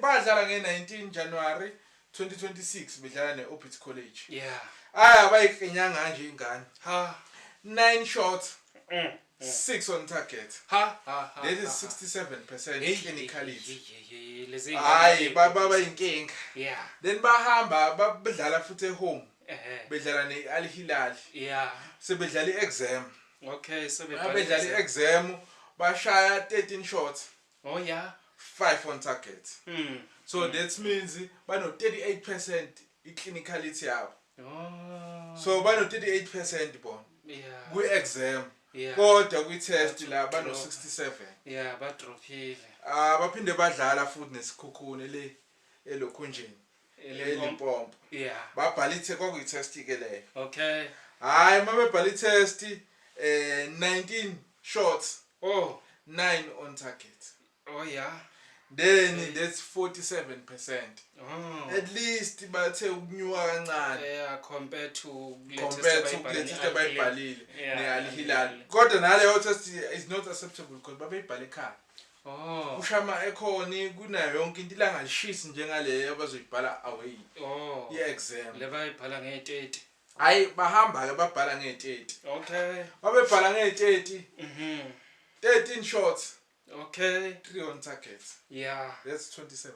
badlala nge-19 January 2026 bedlala ne-Orbit College. Yeah. Bayikinyanga nje ingane. 9 shots. 6 on target. That is 67% clinicality. Baba inkinga. Yeah. Then bahamba bedlala futhi home. Bedlala ne-Al Hilal. Yeah. Sebedlala i-exam. Okay, so bedlala i-exam bashaya 13 shots. Oh yeah. 5 on target. So that means bano 38% i-clinicality yabo. Oh. So bano 38% bona. Yeah. Ku-exam. Yeah. Kodwa kwi-test la bano 67. Yeah, badrophile. Baphinde badlala futhi nesikhukhune le elokhunjeni. Elimpompo. Yeah. Babhala kwakuyi-test ke leyo. Okay. Hayi mabebhala i-test 19 shots. Oh. 9 on target. Oh yeah. Then that's 47%. Oh. At least bathe ukunyuka kancane. Yeah, compared to latest abayibhalile ne-Al Hilal. Kodwa naleyo test is not acceptable because babeyibhala ekhaya. Oh. Ushama ekhoni kunayo yonke into ilanga lishisi njengaleyo abazoyibhala away. Oh. Ye-exam. Lebayibhala nge-30. Hayi bahamba ke babhala nge-30. Okay. Babebhala nge-30. 13 shots. Okay. 3 on target. Yeah. That's 27%.